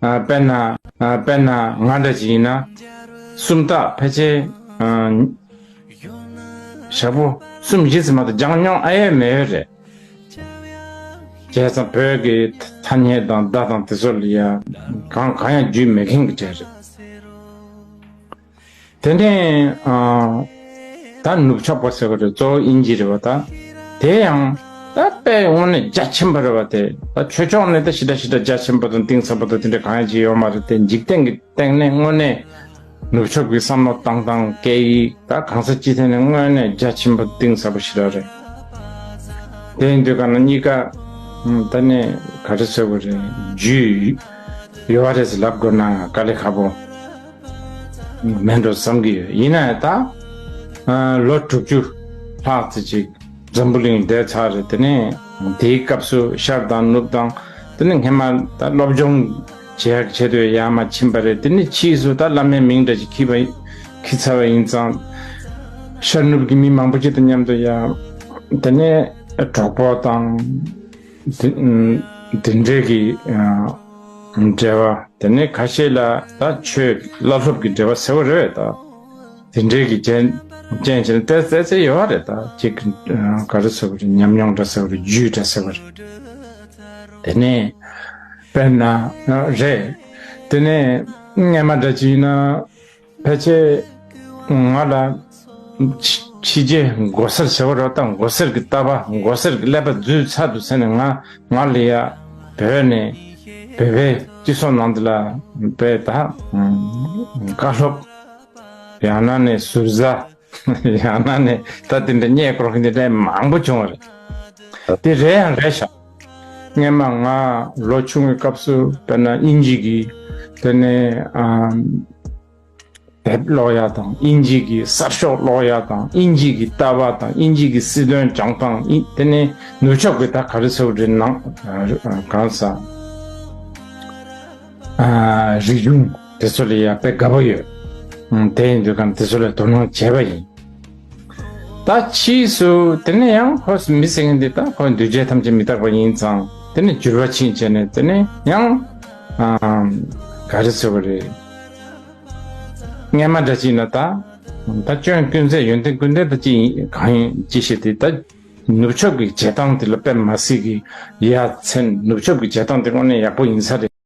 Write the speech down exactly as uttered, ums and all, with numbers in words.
ཨ་དཔེར་ན་ཨ་དཔེར་ན་ང་འདྲ་ཅིག་ཨིན་ན་སུམ་རྟགས་ཕལ་ཆེར་ཨ་ཞག་པོ་གསུམ་བཞི་ཙམ་མ་གཏོགས་སྦྱང་མྱོང་ཨ་ཡེ་མེད་ཡོད་རེད། བྱས་ཙང་བོད་ཀྱི་ཐ་སྙད་དང་བརྡ་དང་དེ་ཚོ་ལ་ཡ་གང་གང་ཡང་རྒྱུས་མེད་མཁན་གྱི་གྲས་རེད། དེ་ནས་ཨ་ད་ནུབ་ཕྱོགས་པ་ཟེར་བ་རེད། གཙོ་བོ་དབྱིན་ཇི་རེད་བ། ད་དེ་ཡང་ད་དཔེ་དངོས་གནས་རྒྱ་ཆེན་པོ་རེད་བ། དེ་ད་ཆོས་ཕྱོགས་ནས་ད་ཞེ་དྲག་ཞེ་དྲག་རྒྱ་ཆེན་པོ་དང་གཏིང་ཟབ་པོ་དང་དེ་འདྲ་གང་ཡང་ཅིག་ཡོད་མ་རེད། དེ་འཇིག་རྟེན་གྱི་སྟེང་ནས་དངོས་གནས་ནུབ་ཕྱོགས་ཀྱི་བསམ་བློ་བཏང་སྟངས་སྐད་ཡིག་ད་གང་ས་ཅི་ཐད་ནས་དངོས་གནས་རྒྱ་ཆེན་པོ་གཏིང་ཟབ་པོ་ཞེ་དྲག་རེད། དེ་ཡིན་དུས་ག་ན་གཉིས་ཀ་ཨམ་ད་ནི་ག་རེ་ཟེར་དགོས་རེད། རྒྱུས་ཡོད་རེད་ཟེར་ལབ་དགོས་ན་དཀའ་ལས་ཁག་པོ་མེད་འགྲོ་བསམ་གྱི་ཡོད། ཡིན་ན་ཡང་ད་ཨ་ལོ་དྲུག་ཅུ་ལྷག་ཙམ་ཅིག་འཛམ་བུ་གླིང་བསྡད་ཚར་རེད། དེ་ནས་དེའི་སྐབས་སུ་ཤར་དང་ནུབ་དང་དེ་ནས་སྔས་མ་ད་སློབ་སྦྱོང་བྱས་བྱས་དུས་ཡར་མར་ཕྱིན་པ་རེད། དེ་ནས་ཕྱིས་སུ་ད་བླ་མའི་མིང་འདྲ་ཅིག་འཁྱེར་བ་འཁྱེར་ཚར་བ་ཡིན་ཙང་ཤར་ནུབ་ཀྱི་མི་མང་པོ་ཅིག་དང་མཉམ་དུ་ཡ་དེ་ནས་གྲོགས་པོ་དང་དེ་དེ་འདྲའི་གི་ཨ་འབྲེལ་བ། དེ་ནས་ཁ་ཤས་ལ་ད་ཆོས་བླ་སློབ་ཀྱི་འབྲེལ་བ་ཟེར་བ་རེད་བས། ད་དེ་འདྲའི་གི་རྐྱེན་རྐྱེན་བྱས་ནས་ཏོག་ཙམ་ཡོད་རེད། ད་ཅིག་ཨ་ག་རེ་ཟེར་བ་རེད། ཉམས་མྱོང་འདྲ་ཟེར་བ་རེད། རྒྱུས་འདྲ་ཟེར་བ་རེད། དེ་ནས་དཔེར་ན་རེད། དེ་ནས་སྔས་མ་འདྲ་ཅིག་ཡིན་ན་ཕལ་ཆེར་ང་ལ་ཕྱི་ཕྱི་རྗེས་མགོ་སེར་ཟེར་བ་རེད། ད་མགོ་སེར་གྱི་ལྟ་བ་མགོ་སེར་གྱི་ཀླད་པ་འཛུལ་ཚར་འདུག་ཟེར་ནས་ང་ང་ལ་ཡ་བོད་ནས་བོད་པའི་སྤྱི་ཚོགས་ནང་དུ་ལ་བོད་ད་བཀའ་སློབ་ཡང་ན་ནི་ཟུར་ཟ་ཡང་ན་ནི་ད་དེ་འདྲ་རྙེད་དགོས་མཁན་དེ་འདྲ་མང་པོ་བྱུང་བ་རེད། དེ་རེད་ཡང་རེད་ཤག། སྔས་མ་ང་ལོ་ཆུང་བའི་སྐབས་སུ་དཔེར་ན་དབྱིན་ཇི་གི་དེ་ནས་ཨམ་དེབ་ཀློག་ཡ་དང་། དབྱིན་ཇི་གི་གསར་ཤོག་ཀློག་ཡ་དང་། དབྱིན་ཇི་གི་ལྟ་བ་དང་། དབྱིན་ཇི་གི་སྲིད་དོན་སྦྱང་སྟངས། དབྱིན་དེ་ནས་ནུབ་ཕྱོགས་ཀྱི་ད་ག་རེ་ཟེར་དགོས་རེད། ནང་ཨ་གང་ཟག་ཨ་རིག་གཞུང་དེ་ཚོ་ལ་ཡ་དཔེ་དགའ་པོ་ཡོད། ཨམ་དེ་ཡིན་དུས་ག་ན་དེ་ཚོ་ལ་དོ་སྣང་བྱས་པ་ཡིན། ད་ཕྱིས་སུ་དེ་ནས་ཡང་ཁོ་མི་ཟེར་མཁན་འདི་ད་ཁོ་འདུས་བྱས་ཐམས་ཅད་མི་རྟག་པ་ཡིན་ཙང་དེ་ནས་འགྱུར་བ་ཕྱིན་བྱས་ནས་དེ་ནས་ཡང་ཨམ་ག་རེ་ཟེར་དགོས་རེད། སྔས་མ་འདྲ་ཅིག་ན་ད་ད་སྐྱོན་ཀུན་ཟད་ཡོན་ཏན་ཀུན་ལྡན་ད་ཅི་ཡིན་གང་ཡིན་ཅི་ཤེས་ཏེ་ད་ནུབ་ཕྱོགས་ཀྱི་བྱེད་སྟངས་དེ་ལ་དཔེ་མ་སྲིད་ཀྱི་ཡ་མཚན། ནུབ་ཕྱོགས་ཀྱི་བྱེད་སྟངས་དེ་དངོས་གནས་ཡག་པོ་ཡིན་ས་རེད།